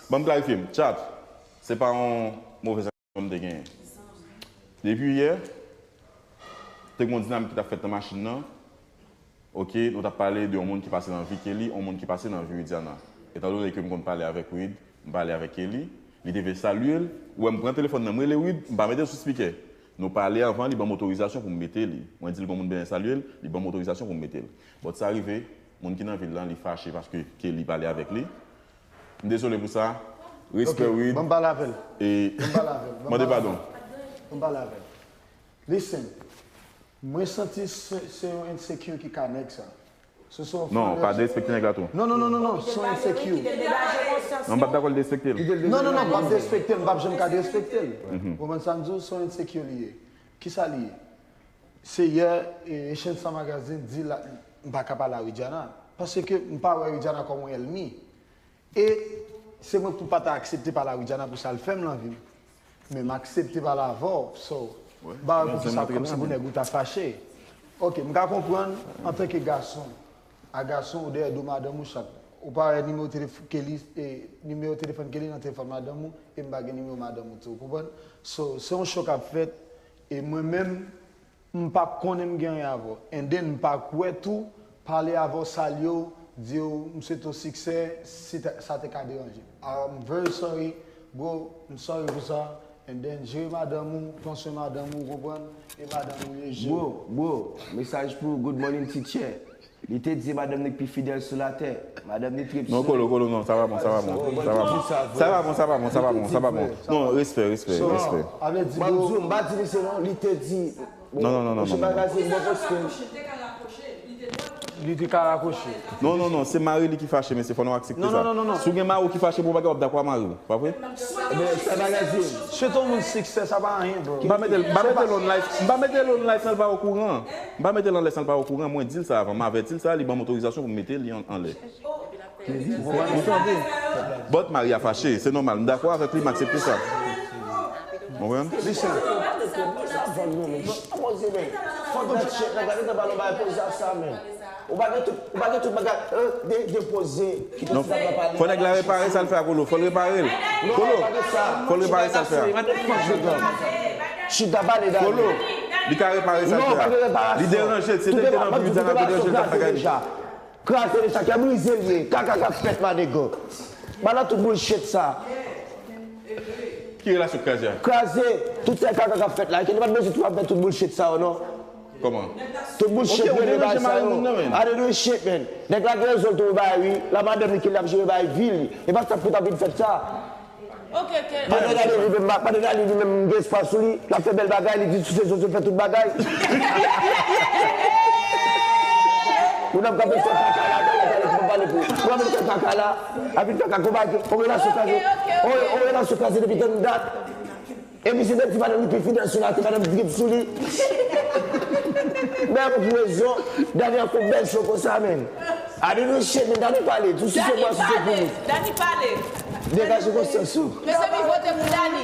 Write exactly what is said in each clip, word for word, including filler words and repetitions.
Ban m klarifye, chat, se pa yon move sanksyon m te genyen. Depi yè, te gen yon dinamik ki t ap fèt nan machin nan. Ok, nou t ap pale de yon moun ki pase nan vi Kelly, yon moun ki pase nan vi Widiana. Etandone ke m konn pale avèk Wid, m pale avèk Kelly, li te vle salye l, ou wè m pran telefòn nan, m rele Wid, m pa mete l sou spikè. Nou pale avan, li ban m otorizasyon pou m mete li. Mwen di l gon moun bezwen salye l, li ban m otorizasyon pou m mete l. But sa rive, moun ki nan vil lan, li fache paske Kelly pale avèk li. M dezole pou sa. Respè, Wid. Ban m pale avè l. E Ban m pale avè l. Ban m mande pale padon. Avè l. Ban m pale avè l. Listen. Mwen santi se, se yon insecure ki ka nèg sa. Se son Non, pa derespekte nèg la tou. Non, non, non, non, non, se yon insecure. Non, m pa t dakò l derespekte l. Non, non, non, p ap derespekte l, m p ap janm ka derespekte l. Ou konprann sa m di w? Se yon insecure li ye. Kisa li ye? Se yè, e, Echange Sans Magazine di la, m pa ka pale a Widiana. Paske m pa wè Widiana kòm yon ènmi. E se mwen pou pa ta aksepte pale a Widiana pou sa l fè m nan vi m. Men m aksepte pale avè w, so, m pa wè poukisa kòmsi pou nèg ou ta fache. Ok, m ka konprann antanke gason, a gason ou dèyè do madanm ou chak. Ou pa wè nimewo telef-, Kelly, e, nimewo telefòn Kelly nan telefòn madanm ou, e m pa gen nimewo madanm ou tou, ou konprann? So, se yon cho k ap fèt, e mwen menm, M p ap konnen m gen anyen avè w. And then m pa kwè tou, pale avè w, salye w, di w m swete w siksè, si ta- sa te ka deranje m. I'm very sorry, bro, m sorry pou sa. And then jere madanm ou, pran swen madanm ou, ou konprann? E madanm ou ye, jere. Bro, bro, mesaj pou Good Morning Teacher. Li te di madanm li k pi fidèl sou latè. Madanm li trip Non, sou Kolo, Kolo, non, sa pa bon, sa pa bon. Sa pa bon, sa pa bon, sa pa bon, sa pa bon. Non, respè, respè, So, respè. Avè di, m ap bro, di w, m pa di misye non, li te di. Non, non, non, non, Mesye non, non. Bagay se bon poste. Li te ka rakwoche. Non, non, non, se mari li ki fache, mesye, fò nou aksepte Non, sa. non, non, non, non. Si w gen mari w ki fache pou yon bagay, w ap dakò a mari w, pa vre? Men sa bagay di. Swete yon moun siksè, sa pa anyen, bro. M pa mete l, m pa mete l on live, m pa mete l on live san l pa okouran. M pa mete l anlè san l pa okouran, mwen di l sa avan, m avèti l sa, li ban m otorizasyon pou m mete li an- anlè. Ou tande? But Maria fache, se nòmal, m dakò avèk li, m aksepte sa. Ou konprann? Listen. Ou pa gen tout, ou pa gen tout bagay, euh, de- depoze. Non, fò nèg la repare sa l fè a Kolo, fò l repare l. Kolo, fò l repare sa l fè a. Chita pale Dani. Kolo, li ka repare sa l fè a. Li deranje, se te te nan vi Widiana te deranje l t ap bagay. Kraze deja, kè brize l ye. Kaka k ap fèt, my nigga. Ba nan tout bullshit sa. Ki relasyon k kraze a? Kraze, tout se kaka k ap fèt la. Ke li pa t bezwen tou ap fè tout bullshit sa yo, non. Kòman? Tout bullshit, men, bagay sa yo. I don't do shit, man. Nèg la gen rezon l tou bay, wi. La madanm li ke l ap jere bay vi li. E pa sa k pou t ap vin fèt sa. Ok, ok. Pandan Dani li menm, pandan Dani li menm gen espas sou li, l ap fè bèl bagay, li di sou se zòt fè tout bagay. Moun ap kanpe sou kaka la, Dani pale pou pale pou. Moun ap kanpe kaka la, ap vin fè kaka, on relasyon kraze. On relasyon kraze depi tann dat. Epi se de ti madanm li pi fidèl sou latè, madanm trip sou li. Men pou rezon, Dani an fè bèl show konsa, men. Ade nou shit, men Dani pale, tou si se mwen, si se pou nou. Dani pale. Degaje konsyans ou. Mezanmi, vote pou Dani.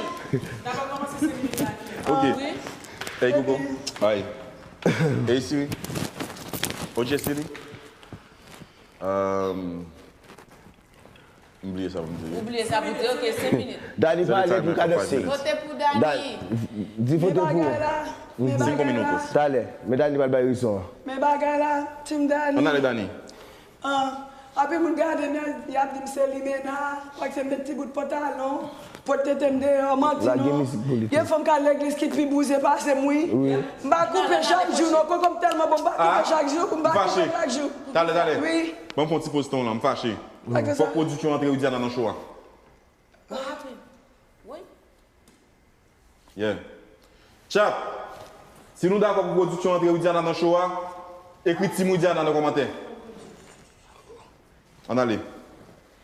Ok. Hey, Google. Hi. Hey, Siri. O J Siri. Um, M bliye sa pou m di. Ou bliye sa pou di, ok, senk minit. Dani pale pou ka danse. Vote pou Dani. Di vote pou ou. Senk minit. Talè, men Dani pral bay rezon an. Men bagay la, Team Dani. Ann ale, Dani. Anpil moun gade m, y ap di m se limena, paske m met ti bout pantalon, pot tete m deyò, manti non. Gen fanm k al legliz ki pi bouze pase m, wi. M pa koupe chak jou, non, koko m tèlman bon, m pa koupe chak jou, m pa koupe chak jou. Talè, talè. Wi. Ban m fè yon ti poz tan la, m fache. Fòk pwodiksyon antre Widiana nan show a. What happened? Wi. Yeah. Chat, si nou dakò pou pwodiksyon antre Widiana nan show a, ekri Team Widiana nan kòmantè. Ann ale.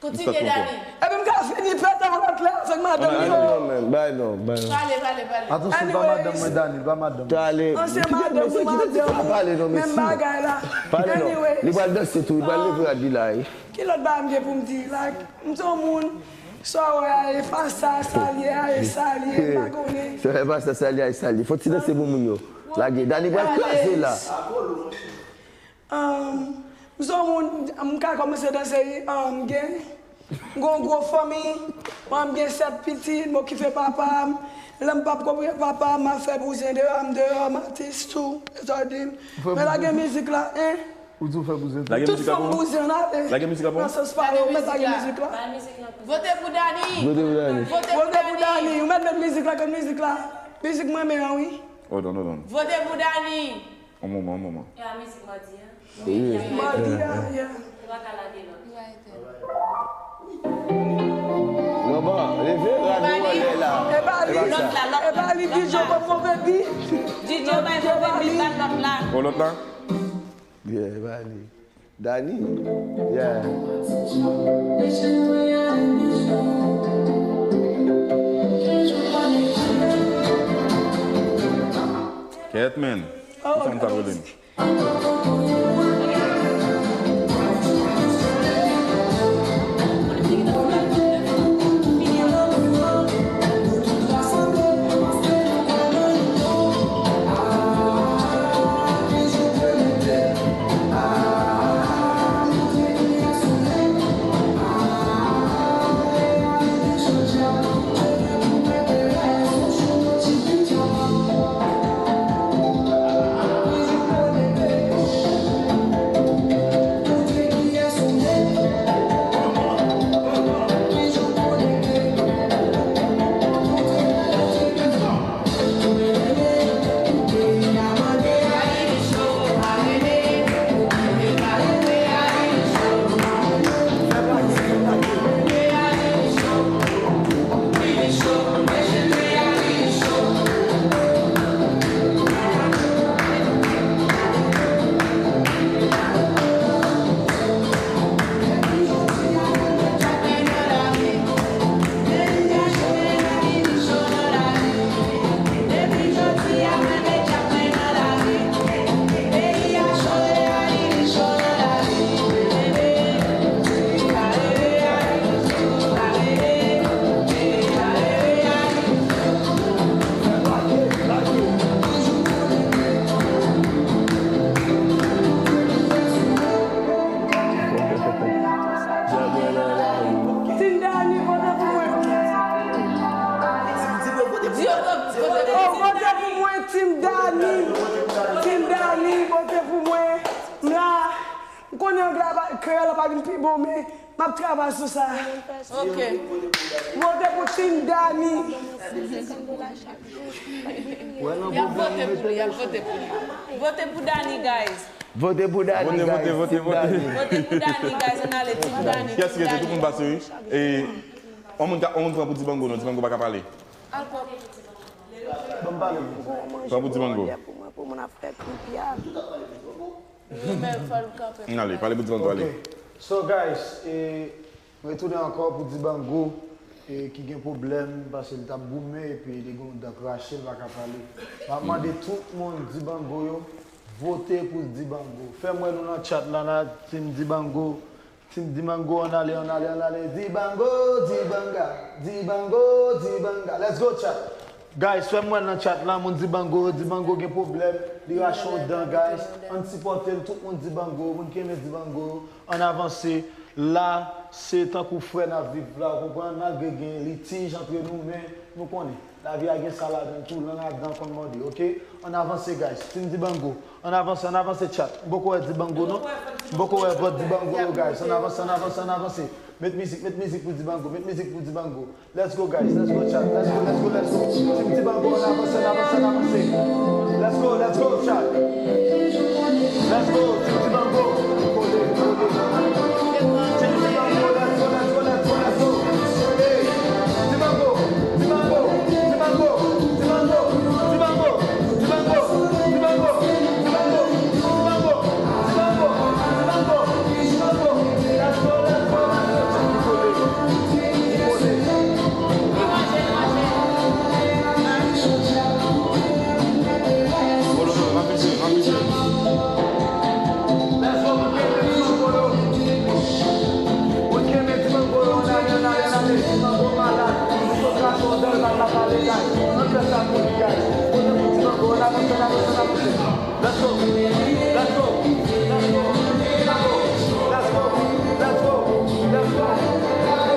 Kontinye, Dani. Epi m ka fini pete yon lòt lè avèk madanm yo. Bay non, bay non, bay non. Pale, pale, pale. Atansyon, pa madanm mwen, Dani, pa madanm mwen. Talè. Ansyen madanm ou, madanm ou, menm bagay la. Pale non. Li pral danse tou, li pral leve rad li la, wi. Ki lòt bagay m gen pou m di? Like, m se yon moun, sa w wè a, e pa sa, sa l ye a, e sa l ye, m pa konnen. Sa w wè, e pa sa, sa l ye a, e sa l ye. Fò ti danse pou moun yo. Lage, Dani pral kraze la. Um, m se yon moun, m ka kòmanse danse, um, gen. M gen yon gwo fanmi, manman m gen sèt pitit, m okipe papa m. Lè m p ap okipe papa m, m ap fè bouzen deyò, m deyò, m atis tou. E sa w di m. Mwen lage mizik la, en. Ou di w fè bouzen tou. Lage mizik la pou mwen. Tout fanm bouzen ale. Lage mizik la pou mwen. Nan sans pa yo, mèt lage mizik la. Vote pou Dani. Vote pou Dani. Vote pou Dani. Ou mèt met mizik la, kot mizik la. Mizik mwen renmen an, wi. Hold on, hold on. Vote pou Dani. Yon moman, yon moman. E a mizik madi a? Wi. Madi a, yeah. Ou pa ka lage lòt. Manman, leve rad ou anlè la. E pa li. E pa li. Lòt la, lòt la. E pa li, D J bay move bi. D J bay move bi, bat lòt la. O lòt la? Yeah, e pa li. Dani. Yeah. Kèt, man. Ki sa m t ap rele m? Team Dani, vote pou mwen. Oh, vote pou mwen, Team Dani. Team Dani, vote pou mwen. M la. M konnen anglè a pa, kreyòl la pa vin pi bon, men m ap travay sou sa. Ok. Vote pou Team Dani. Y ap vote pou li, y ap vote pou li. Vote pou Dani, guys. Vote pou Dani, guys. Vote, vote, vote, vote. Vote pou Dani, guys. Ann ale, Team Dani. Kiyès ki rete? Tout moun pase, wi. E, yon moun ka, yon moun pran pou Dibango, non, Dibango pa ka pale. Pran pou Dibango. Wi, men fò l kanpe. N ale, pale pou Dibango, ale. Ok. So, guys, e, m retounen ankò pou Dibango, e, ki gen pwoblèm, paske li t ap goumen, epi li gen yon dan krache, l pa ka pale. M ap mande tout moun Dibango yo, vote pou Dibango. Fè m wè nou nan chat la, la, Team Dibango. Team Dibango, ann ale, ann ale, ann ale. Dibango, Dibanga, Dibango, Dibanga. Let's go, chat. Guys, fè m wè nan chat la, moun Dibango yo, Dibango gen pwoblèm, li rache yon dan, guys. Ann sipòte l, tout moun Dibango, moun ki renmen Dibango, ann avanse. La, se tankou frè n ap viv la, ou konprann, malgre gen litij antre nou, men nou konnen, lavi a gen sa ladan l tou, lang ladan konn mòde, ok? Ann avanse, guys, Team Dibango, ann avanse, ann avanse, chat. M poko wè Dibango, non? M poko wè vòt Dibango yo, guys. Ann avanse, ann avanse, ann avanse. Met mizik, met mizik pou Dibango, met mizik pou Dibango. Let's go, guys, let's go, chat. Let's go, let's go, let's go. Team Dibango, ann avanse, ann avanse, ann avanse. Let's go, let's go, chat. Let's go, Team Dibango. Kole, kole. Team Dibango, let's go, let's go, let's go, let's go. Hey, Dibango, Dibango, Dibango, Dibango. Let's go! Let's go! Let's go! Let's go! Let's go! Let's go! Let's go!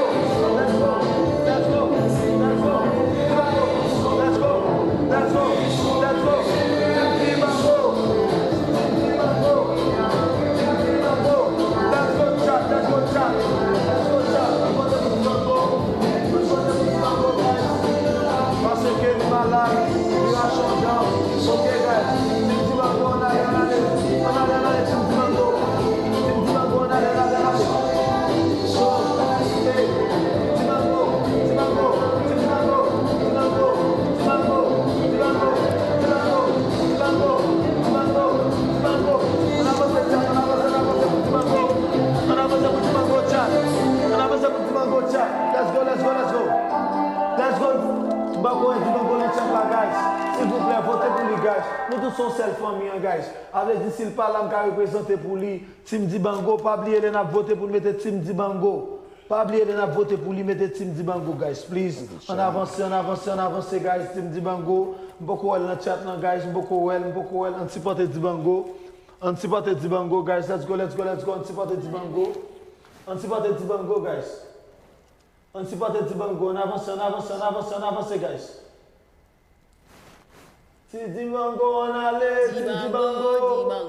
M poko wè Dibango nan chat la, guys. Silvouplè, vote pou li, guys. Nou tout se yon sèl fanmi an, guys. A vle di, si l pa la, m ka reprezante pou li. Team Dibango, pa bliye lè n ap vote pou n mete Team Dibango. Pa bliye lè n ap vote pou li, mete Team Dibango, guys, please. Ann avanse, ann avanse, ann avanse, guys. Team Dibango, m poko wè l nan chat lan, guys. M poko wè l, m poko wè l. Ann sipòte Dibango. Ann sipòte Dibango, guys. Let's go, let's go, let's go. Ann sipòte Dibango. Ann sipòte Dibango, guys. Ann sipòte Dibango, ann avanse, ann avanse, ann avanse, ann avanse, guys. Ti Dibango, ann ale, Ti Dibango.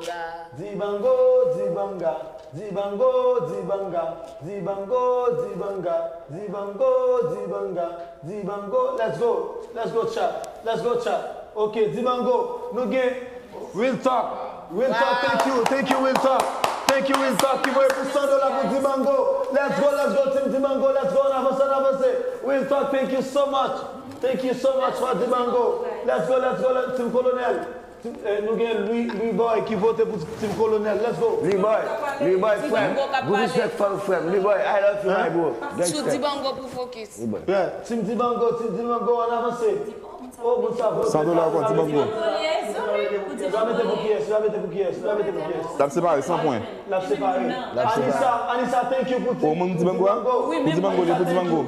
Dibango, Dibanga. Dibango, Dibanga. Dibango, Dibanga. Dibango, Dibanga. Dibango, Dibanga. Dibango, let's go. Let's go, chat. Let's go, chat. Ok, Dibango, nou gen Real Talk. Real Talk, thank you, thank you, Real Talk. Thank you, Real Talk, ki voye pou san dola pou Dibango. Let's go, let's go, Team Dibango, let's go, ann avanse, ann avanse. Real Talk, thank you so much. Thank you so much for Dibango. Let's go, let's go, let's, Team Kolonèl. Team, eh, nou gen Louis, Louis Boy ki vote pou Team Kolonèl. Let's go. Louis Boy, Louis Boy, frè m. Big respect for you, frè m. Louis Boy, I love you, my bro. Sou Dibango pou focus. Louis Boy. Yeah, Team Dibango, Team Dibango, ann avanse. Oh, moun sa vote. San dola ankò, Dibango. L a mete pou kiyès? L a mete pou kiyès? L a mete pou kiyès? L ap separe, san pwen. L ap separe. Anissa, Anissa, thank you pou ti. O, moun Dibango a? Pou Dibango, li pou Dibango.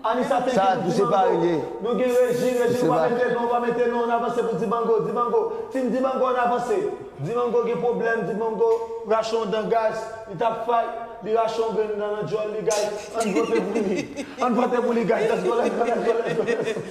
Anissa, thank you pou Dibango. Nou gen Reji, Reji, ou pa mete non, ou pa mete non, ann avanse pou Dibango, Dibango. Team Dibango, ann avanse. Dibango gen pwoblèm, Dibango rache yon dan, guys. Li t ap fight, li rache yon grenn dan nan djòl li, guys. Ann vote pou li. Ann vote pou li, guys. Let's go, let's go, let's go, let's go, let's go.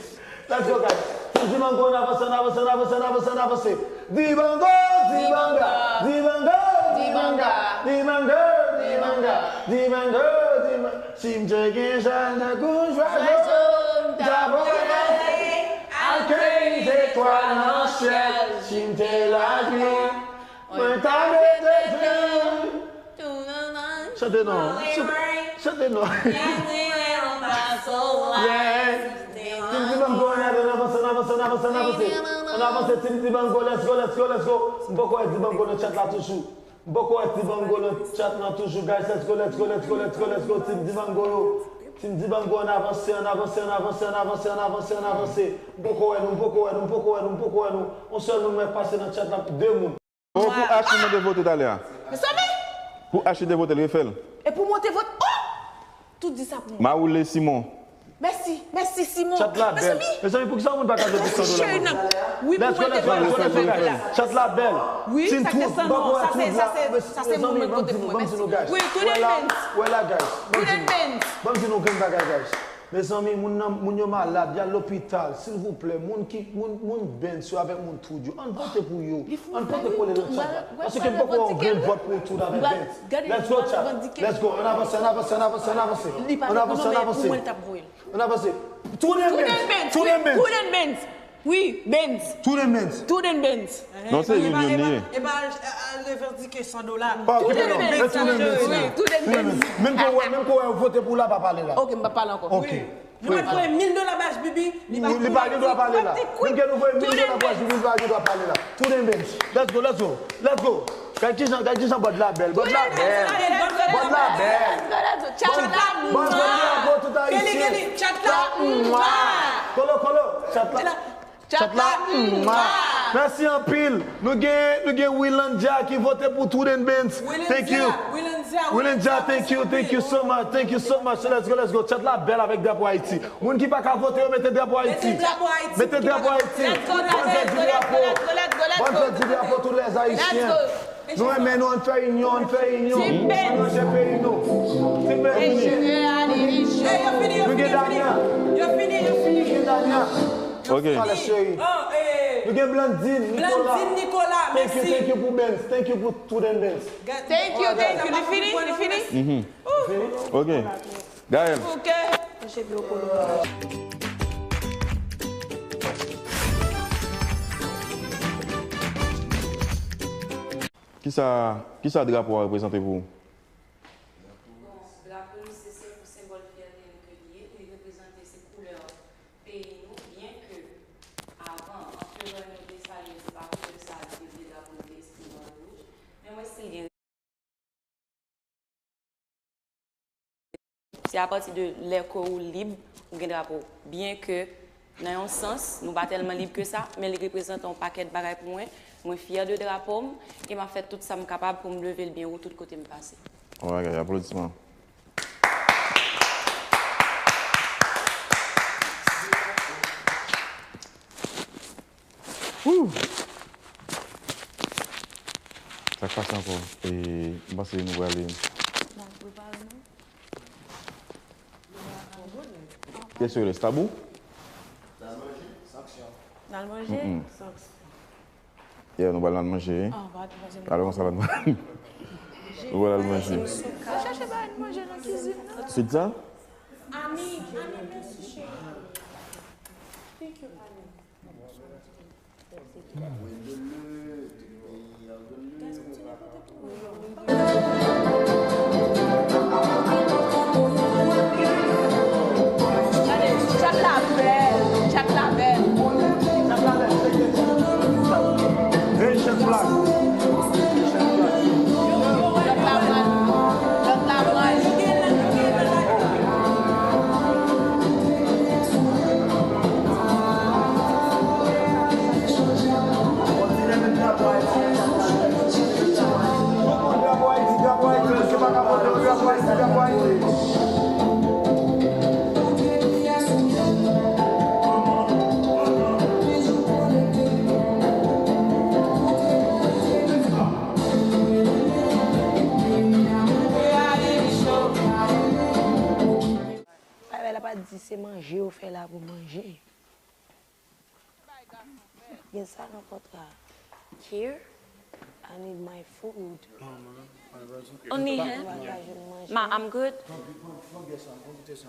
Let's go, guys. Team Dibango, ann avanse, ann avanse, ann avanse, ann avanse, ann avanse. Dibango, Dibanga, Dibango, Dibanga, Dibango, Dibanga, Dibango, Dibanga. Si m te gen chal tankou zwazo, m ta vole, al keyi zetwal nan syèl. Si m te lapli, mwen ta mete dlo. Chante non. Chante non. Yeah. Team Dibango, ann avanse, ann avanse, ann avanse, ann avanse, ann avanse. Ann avanse, Team Dibango, let's go, let's go, let's go. M poko wè Dibango nan chat la toujou. M poko wè Dibango nan chat la toujou, guys. Let's go, let's go, let's go, let's go, let's go. Team Dibango yo. Team Dibango, ann avanse, ann avanse, ann avanse, ann avanse, ann avanse, ann avanse. M poko wè nou, m poko wè nou, m poko wè nou, m poko wè nou. Yon sèl moun mwen pase nan chat la, de moun. Oh, pou Ashley mande vote talè a. Mezanmi! Pou Ashley te vote, l refè l. E pou mwen te vote. Oh! Tout di sa pou mwen. Mawoule Simon. Mèsi, mèsi Simon. Chat la bèl. Mezanmi, poukisa moun pa ka vote pou san dola? Wi, pou mwen te vote pou san dola. Chat la bèl. Wi, sa se san dola. Sa se, sa se, sa se moun mwen vote pou mwen. Mèsi. Wi, Toodenbens. Wè la, guys. Toodenbens. Ban m di nou grenn bagay, guys. Mezanmi, moun nan, moun yo malad, y al lopital, silvouplè, moun ki, moun, moun Bens yo avèk moun Toud yo, ann vote pou yo, ann pote kole nan chat la, paske m poko wè yon grenn vòt pou Toud avèk Bens. Let's go, chat. Let's go, ann avanse, ann avanse, ann avanse, ann avanse. Ann avanse, ann avanse. Ann avanse. Toodenbens, Toodenbens. Wi, Bens. Toodenbens. Toodenbens. Non, se youn youn li ye. E pa al, al revandike san dola. Toodenbens. Menm ke w wè, menm ke w wè yo vote pou la, pa pale la. Ok, m pa pale ankò. Ok. Nou mèt voye mil dola pou H B B, li pa gen dwa pale la. Menm ke nou voye mil dola pou H B B, li pa gen dwa pale la. Toodenbens. Let's go, let's go, let's go. Gad kijan, gad kijan bòd la bèl, bòd la bèl. Bòd la bèl. Chat la mwa. Bòd la mwa. Kolo, kolo, chat la. Chat la, mwa. Mèsi anpil. Nou gen, nou gen Wilanja ki vote pou Toodenbens. Thank you. Wilanja, thank you, thank you so much, thank you so much. So let's go, let's go. Chat la bèl avèk drapo Ayiti. Moun ki pa ka vote yo, mete drapo Ayiti. Mete drapo Ayiti. Mete drapo Ayiti. Let's go, let's go, let's go, let's go, let's go, let's go. Bonne fête du drapeau tous les Haïtiens. Let's go. Nou renmen nou, ann fè inyon, ann fè inyon. Ann ranje peyi nou. Team Bens. Enjenyè a dirije. Nou gen Dania. Yo fini, yo fini. Nou gen Dania. Ok. Talè cheri. Nou gen Blandine, Nicolas. Blandine, Nicolas, mèsi. Thank you, thank you pou Bens. Thank you pou Toodenbens. Thank you, thank you. Li fini, li fini? Mhm. Li fini? Ok. Gaël. Ok. Kisa, kisa drapo a reprezante pou ou? Bon, drapo nou se, se yon senbòl fyète nou ke li ye, li reprezante se koulè peyi nou, byenke avan, anperè nou Desalin, se pa koulè sa l te vle, drapo l te estil nwa e wouj, men mwen si l gen Se apati de lè kò ou lib, ou gen drapo. Byen ke, nan yon sans, nou pa tèlman lib ke sa, men li reprezante yon pakèt bagay pou mwen. Mwen fyè de drapo m, e m ap fè tout sa m kapab pou m leve l byen wo tout kote m pase. Alright, guys, aplodisman. Woo! Sa k pase ankò? E, m panse nou prale. N ap prepare nou. Kèt sou lès tabou? N al manje? Mm-mm. Yeah, nou pral al manje, wi. Ah, pa, pa, alò, konsa la, nou pral al manje. Chache bagay manje nan kizin nan. Pizza? Ani, Ani, mèsi, cheri. Thank you, Ani. Gade, chat la bèl, chat la bèl. Hey, chat black. Chat la bèl. Chat la bèl. Bagay la pa di se manje yo fè la pou manje. Gen sa nan kontra. Here? I need my food. Only him? Ma, I'm good.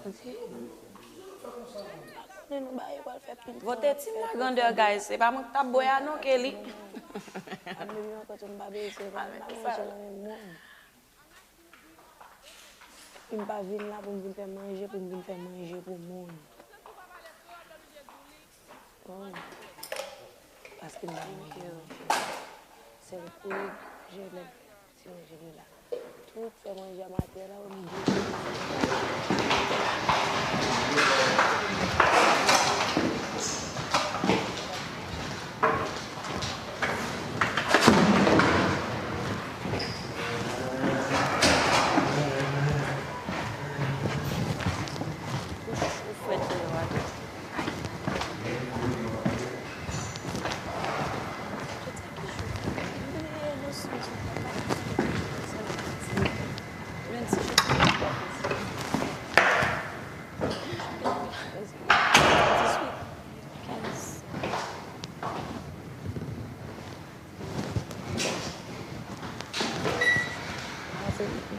Ok. Vote Team La Grandeur, guys. Se pa mwen ki t ap bwè a non, Kelly. Pou m pa vin la pou m vin fè manje, pou m vin fè manje pou moun. Oh. Paske m pa manje manje. Sèl kou je lè ti manje li la. Tout fè manje a maten la, ou m di.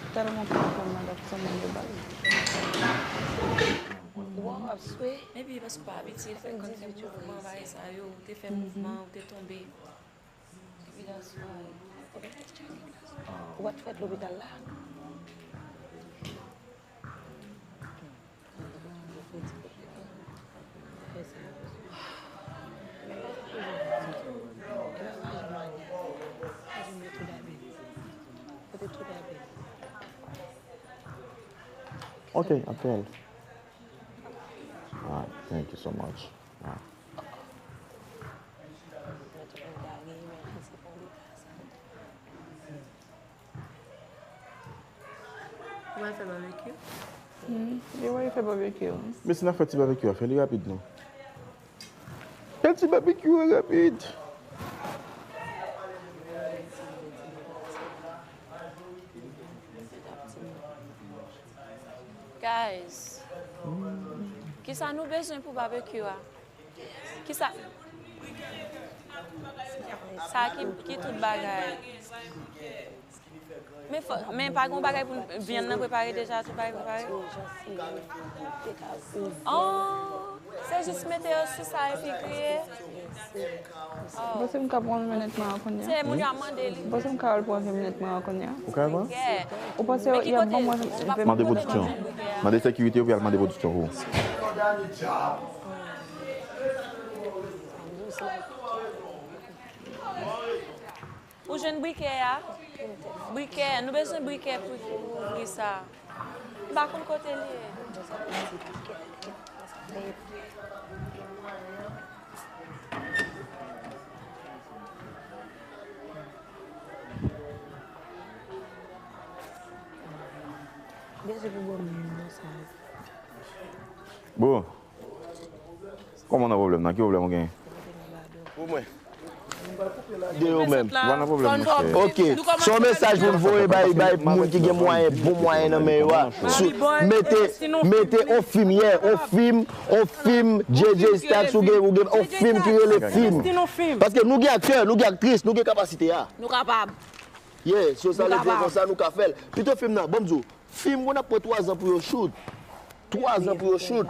Tèlman konprann nan lòt sèmèn de baz. Wow, ap swe. Epi paske w pa abitye fè kantite mouvman bagay sa yo, ou te fè mouvman, ou te tonbe. Epi la swa, ou pa t fèt lopital la. Ok, apèl. Alright, thank you so much. Alright. Ou pral fè babekyou? Wi, li wè fè babekyou. Men si n ap fè ti babekyou a, fè li rapid non. Fè ti babekyou a rapid. Guys, kisa nou bezwen pou babekyou a? Kisa? Sa ki, ki tout bagay. Men fò, men pa gen yon bagay pou vyann nan prepare deja, tout bagay prepare. Oh, se jis mete yo sou sa epi griye. Oh. Ou panse m ka pran yon minit mwen an kounye a? Se moun yo ap mande li. Ou panse m ka al pran yon minit mwen an kounye a? Ou ka pran? Ou panse y ap ban mwen? Mande pwodiksyon. Mande sekirite yo pou y al mande pwodiksyon pou ou. Ou jwenn brikè a? Brikè, nou bezwen brikè pou, pou ouvri sa. M pa konn kote li ye. Bon. Kòman nan pwoblèm nan? Ki pwoblèm ou genyen? Pou mwen. De yo menm. Pa nan pwoblèm, monchè. Ok. Se yon mesaj pou n voye bay, bay moun ki gen mwayen, bon mwayen nan men yo a. Sou, mete, mete on fim, yeah, on fim, on fim, J J Stacks, ou gen, ou gen on fim ki rele fim. Paske nou gen aktè, nou gen aktris, nou gen kapasite a. Nou kapab. Yeah, so sa vle di konsa nou ka fè l. Pito fim nan, ban m di w, fim konn ap pran twa zan pou yo shoot. Twa zan pou yo shoot.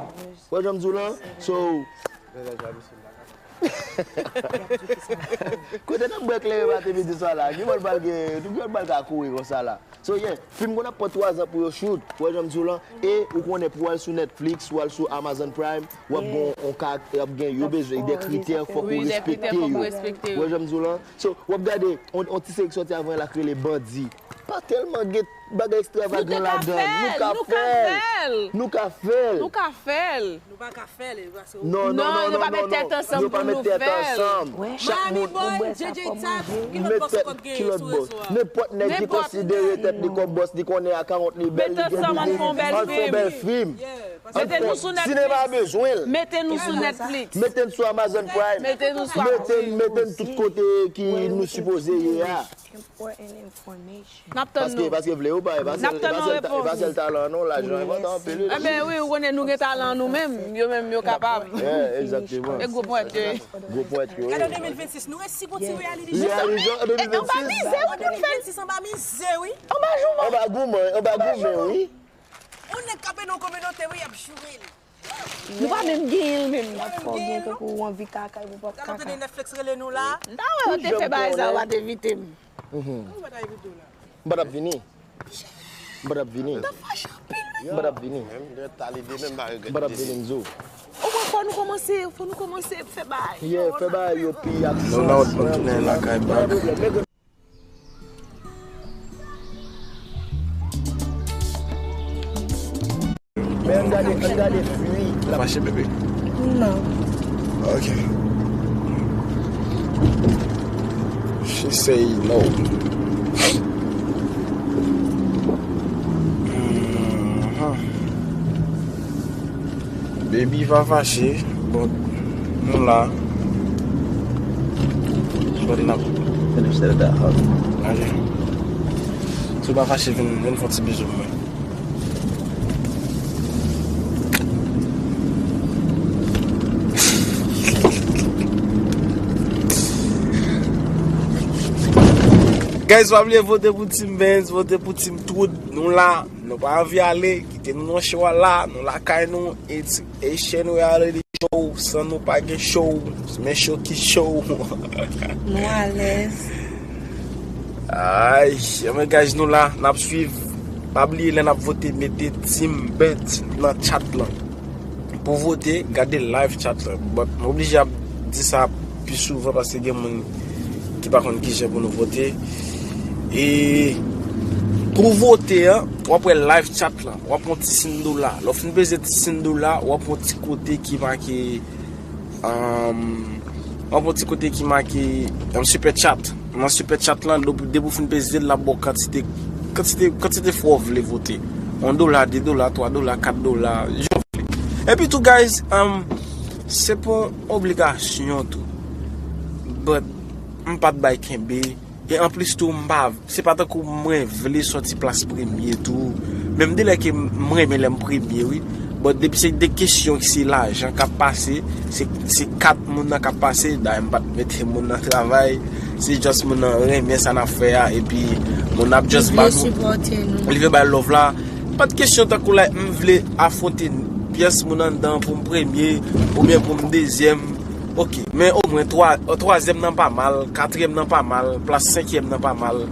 Wè jan m di w lan? So, kote n ap bwè kleren maten, midi, swa la? Ki bò l pral gen, ki bò l pral ka kouri konsa la? So, yeah, fim konn ap pran twa zan pou yo shoot. Wè jan m di w lan? E ou konnen pou w al sou Netflix, ou al sou Amazon Prime, w ap gen on ka, w ap gen, yo bezwen de kritè, fòk ou respekte yo. Wè jan m di w lan? So, w ap gade on, on ti seri k sòti avan la k rele Bandi. Pa tèlman gen bagay ekstravagan ladan l. Nou ka fè l. Nou ka fè l. Nou ka fè l. Nou pa ka fè l, paske... Non, non, non, non, non, non. Nou pa met tèt ansanm pou nou fè l. Miami Boy, J J Stacks, ki lòt bòs ou konn genyen sou rezo a? Nenpòt nèg ki konsidere tèt li kòm bòs, li konnen akawont li bèl, li gen biznis, ann fè on bèl fim. Mete nou sou Netflix. Sinema bezwen l. Mete nou sou Netflix. Mete n sou Amazon Prime. Mete n, mete n tout kote ki nou sipoze ye a. Important information. N ap tann nou. Paske, paske vle ou pa, e pa sèl, e pa sèl ta-, e pa sèl talan non, lajan enpòtan anpil wi. Enben wi, ou konnen nou gen talan nou menm, yo menm yo kapab. Yeah, egzakteman. E gwo pwent yo ye. Gwo pwent yo ye. Gade an de mil vennsis, nou resi gon ti reyalize. Reyalize an de mil vennsis. An de mil vennsis, anba mize wi. Anba jouman. Anba goumen, anba goumen wi. On nèg k ap ede yon kominote wi, y ap joure l. Nou pa menm genyen l menm. N ap fè w gen tankou ou anvi kaka epi ou p ap kaka. Gade w tande Netflix rele nou la. M ta wè yo te fè bagay sa, yo pa t envite m. Ou pa t envite w la. M pa t ap vini. M pa t ap vini. M ta fache anpil wi. M pa t ap vini. Menm lè ta lide menm pa regrèt. M pa t ap vini, m di w. Omwen fò nou kòmanse, fò nou kòmanse fè bagay. Yeah, fè bagay yo pi aksyon. Nou la, nou tounen lakay bak. Men ann gade, ann gade fwi. Ou fache, bebe? Non. Ok. She say no. Mhm. Baby pa fache, but nou la. But n ap... Finish that, that hug. Ok. Si w pa fache, vin, vin fè yon ti bizou pou mwen. Guys, pa bliye vote pou Team Benz, vote pou Team Troud. Nou la, nou pa anvi ale, kite nou nan show a la, nou lakay nou, it's Haitian Reality Show, san nou pa gen show, men show ki show. Nou alèz. Ay, anmwey guys, nou la, n ap swiv. Pa bliye lè n ap vote, mete Team Benz nan chat lan. Pou vote, gade live chat lan. But m oblije ap di sa pi souvan paske gen moun ki pa konn kijan pou nou vote. E pou vote an, w ap wè live chat lan. W ap wè yon ti siy dola. Lè w fin peze ti siy dola, w ap wè yon ti kote ki make, um, w ap wè yon ti kote ki make, um, super chat. Nan super chat lan, depi, depi w fin peze l, l ap ba w kantite, kantite, kantite fwa w vle vote. Yon dola, de dola, twa dola, kat dola, jan w vle. Epi tou, guys, um, se pa yon obligasyon tou. But, m pa t bay kenbe. E anplis tou, m pa, se pa tankou mwen vle sòti plas premye tou. Menm de lè ke m, m renmen lè m premye, wi. But depi se de kesyon ki se lajan k ap pase, se, se kat moun nan k ap pase, dayè m pa t mete moun nan travay, se just moun nan renmen sa n ap fè a, epi moun nan ap just ba nou, li vle bay love la. Pa t kesyon tankou like m vle afwonte pyès moun anndan pou m premye, oubyen pou m dezyèm. Ok, men omwen twa, twazyèm nan pa mal, katriyèm nan pa mal, plas senkyèm nan pa mal.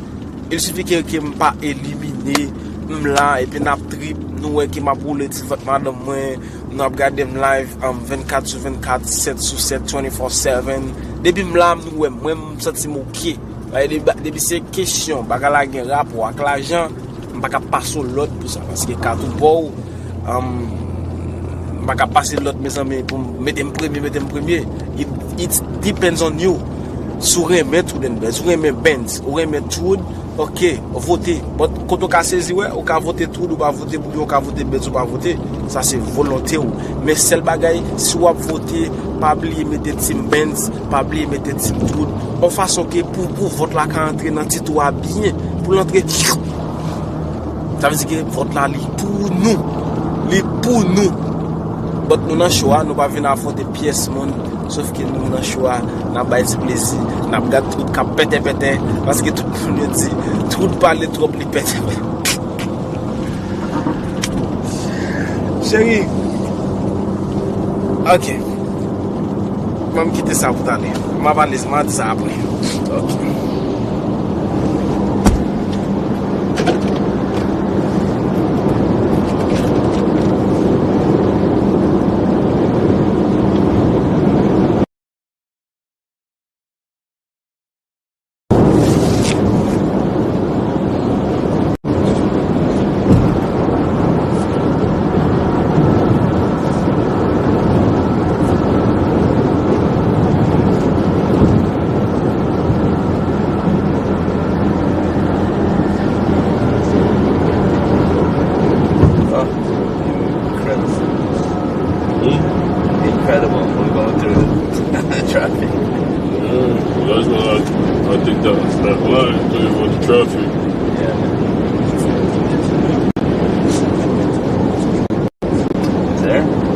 Il sifi ke, ke m pa elimine, m la, epi n ap trip, nou wè ke m ap woule ti vant madanm mwen, nou ap gade m live, um, vennkat sou vennkat, sèt sou sèt, twenty-four seven. Depi m la, nou wè mwen, m santi m oke. Depi, depi se kesyon, bagay la gen rapò ak lajan, M pa ka pase w lòd pou sa, paske ka tou pa w, um, m pa ka pase lòd, mezanmi, pou m mete m premye, mete m premye. It, it depends on you. Si w renmen Trud and Benz, si w renmen Benz, ou renmen Trud, ok, vote. But kote w ka sezi, wè, ou ka vote Trud, ou pa vote pou li, ou ka vote Benz, ou pa vote. Sa se volonte w. Men sèl bagay, si w ap vote, pa bliye mete Team Benz, pa bliye mete Team Trud. Yon fason ke pou, pou vòt la ka antre nan tit ou a byen. Pou l antre, sa vle di ke vòt la li pou nou. Li pou nou. But nou nan show a, nou pa vin afwonte pyès moun. Sof ke nou nan show a, n ap bay ti plezi, n ap gad Trud k ap pètè pètè. Paske tout moun yo di, Trud pale twòp, li pètè pètè. Cheri. Ok. Ban m kite sa pou talè. M a pale, m a di sa apre. Ok. Incredible. Hmm? Incredible. We're going through traffic. Yeah, that's why I, I think that, that line through with the traffic. Yeah. There?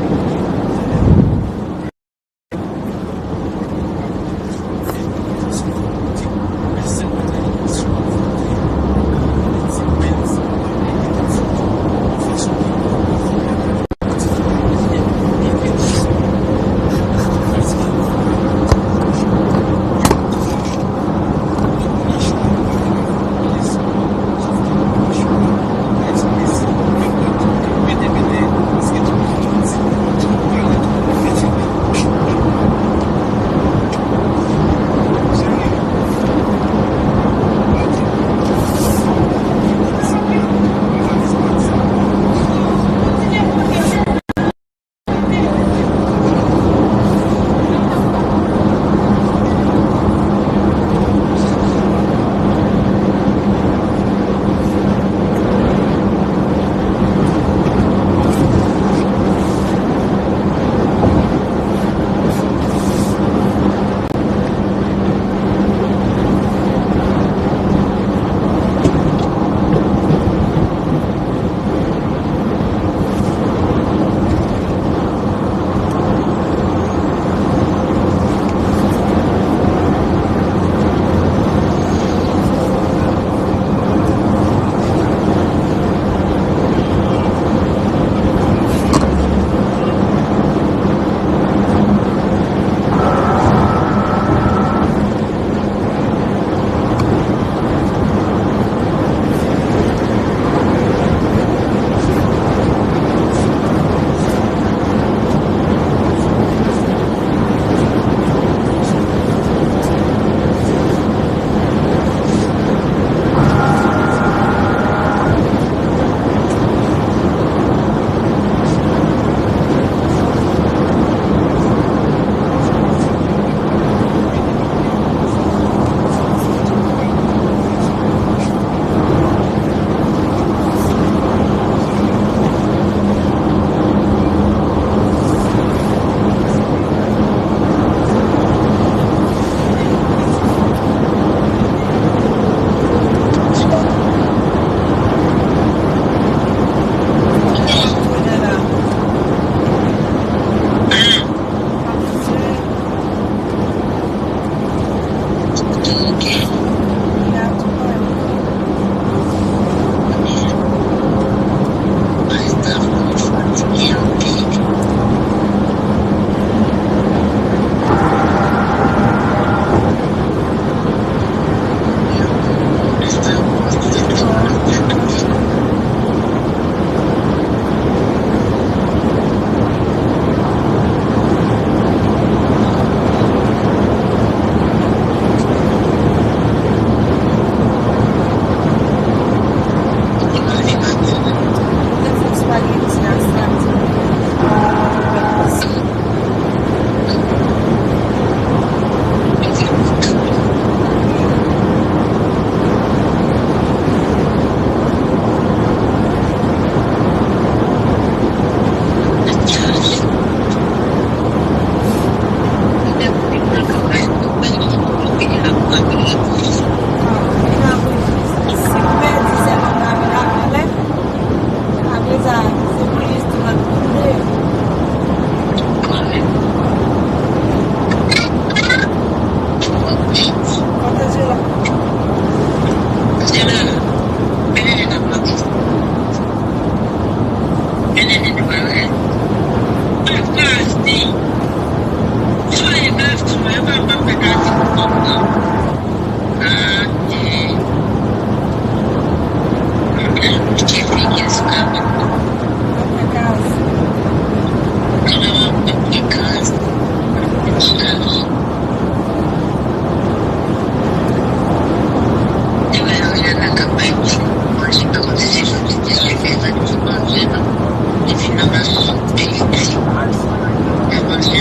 Bon,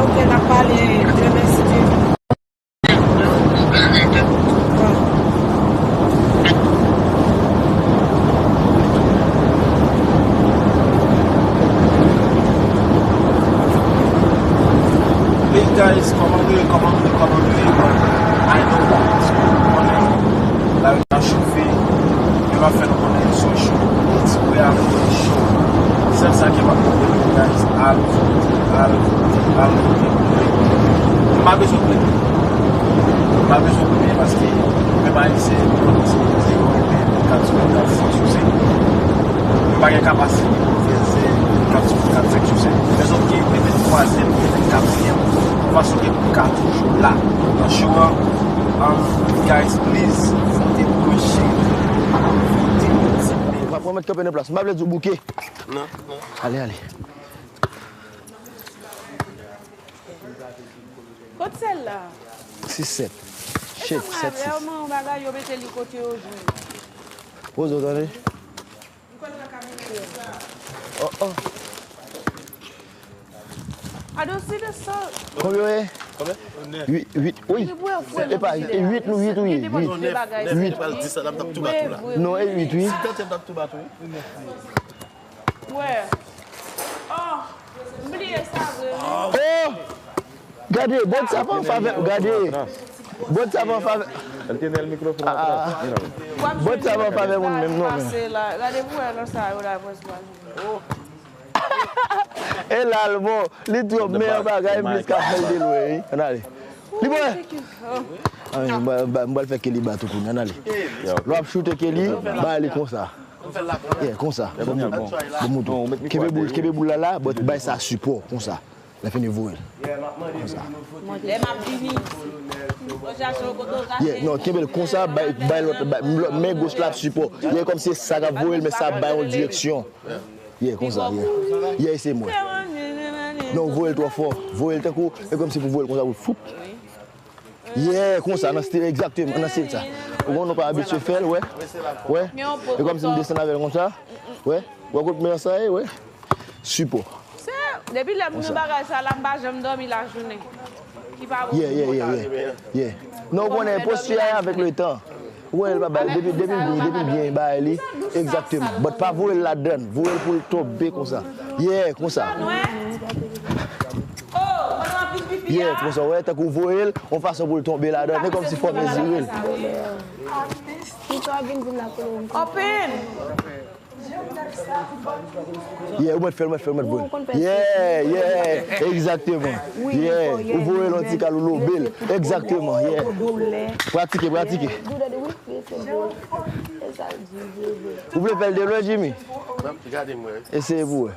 ok, n ap pale demen si Dye vle. Hey guys, kòman nou ye, kòman nou ye, kòman nou ye? Bon, I know that. Konnen, lari a chofe, men m ap fè nou konnen zòn cho, yon ti bwè avè cho. Sèl sa ke m ap pwopoze nou, guys, al vote, al vote, al vote. M pa bezwen premye. M pa bezwen premye paske menm ayisyen, nou konnen se, se yon epi kat sou kat, senk sou senk. M pa gen kapasite pou m fè se kat sou kat, senk sou senk. Lèzòt ki mete twazyèm, mete katriyèm, yon fason ke pou ka toujou la nan cho a. Um, guys, please, vote pou mwen, cheri. Vote pou ti bebe. M ap remèt kanpe nan plas. M pa vle di w bouke. Non, non. Ale, ale. Kot sèl la? Sis sèt. Shit, sèt sis. Vrèman, bagay yo mete li kote yo jwenn. Poze w tande. Oh, oh. I don't see the salt. Konbyen w ye? Konbyen? Uit, uit, wi. Epa, e uit nou, uit ou ye? Uit. Uit. Non, e uit, wi. Wè. Oh, m bliye sa vre, wi. Oh! Gade, bòt sa pa an favè, gade. Bòt sa pa an favè. El tiene el micrófono atrás. Mira, ve. Bòt sa pa an favè moun menm, non, men. Pase la. Gade pou wè nan sa yo la, vwè swa. E la l bon, li twòp, men yon bagay plis ka fè l de lwen, wi. Ann ale. Li bon, eh? Ah, wi, m ba, m ba, m ba l fè Kelly bat ou kounye a, ann ale. Lè w ap choute Kelly, ba li konsa. Yeah, konsa. Bon, bon, bon. Kenbe boul, kenbe boul la la, but bay sa sipò, konsa. Lè fini voye l. Konsa. Lè m ap vini. Yeah, non, kenbe l konsa, bay, bay lòt, bay, men goch la ap sipò. Yeah, kòmsi se sa k ap voye l, men sa ap bay yon direksyon. Yeah, konsa, yeah. Yeah, se mwen. Non, voye l twò fò. Voye l tankou, e kòmsi pou voye l konsa, pou foup. Yeah, konsa, nan stil, egzakteman, nan stil sa. Ou konn nou pa abitye fè l, wè. Wè. E kòmsi m desann avè l konsa. Wè. Wè kot men an sa ye, wè. Sipò. Se, depi lè m gen bagay sa la, m pa janm dòmi lajounen. Ki pa bon. Yeah, yeah, yeah, yeah. Yeah. Non, ou konnen posti a avèk le tan. Ou wè l pa bay, depi, depi l byen, depi l byen bay li, egzakteman. But pa voye l ladann, voye l pou l tonbe konsa. Yeah, konsa. Yeah, konsa, wè, tankou voye l, yon fason pou l tonbe ladann, men kòmsi fò mezire l. Open! Yeah, ou mèt fè l, ou mèt fè l, ou mèt voye l. Yeah, yeah, egzakteman. Yeah, ou voye l yon ti kal, ou lobe l. Egzakteman, yeah. Pratike, pratike. Ou vle fè l de lwen, Jimmy? Eseye pou wè.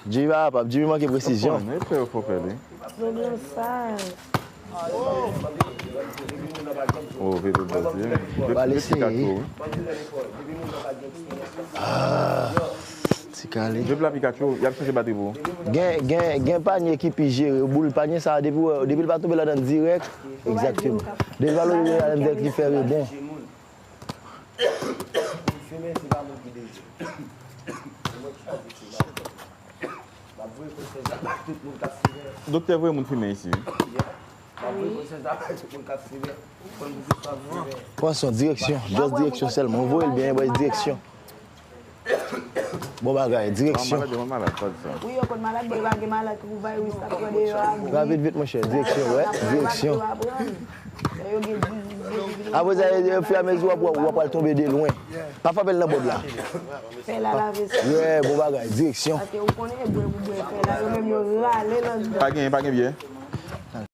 Jimmy pa kapab, Jimmy manke presizyon. Ou konn, e fè yo fò fè li. Yo gen sal. Oh, Pepe Bòs, yeah. Ba l eseye. Ah, ti kale. Jwèt la Pikachu, y ap chanje batri pou ou. Gen, gen, gen panye ki pi jere. Boul panye sa, depi w, depi l pa tonbe ladan dirèk, egzakteman. Depi l pa tonbe ladan dirèk, li fè rebon. Fimen se pa moun ki dezye. Se mwen ki chwazi ti bagay. M ap voye konsèy sa bay tout moun k ap fimen. Doktè voye moun fimen isi, wi. Yeah. M ap voye konsèy sa bay tout moun k ap fimen. Konn pou ki sa fimen. Pran swen, direksyon. Just direksyon sèlman. Ou voye l byen, bay direksyon. Bon bagay, direksyon. Malad, yo malad, pa di sa. Wi, yo konn malad, men yo pa gen malad tankou virus k ap pran deyò a. Rapid, vit, monchè, direksyon, wè, direksyon. Apre sa, e, e, ofiramezi w ap, w ap, w ap al tonbe de lwen. Pa frape l nan bòd la. Fè la lave sa. Yeah, bon bagay, direksyon. Paske ou konnen e bwè pou bwè fè la, yo menm yo rale l anndan. Pa gen, pa gen byè.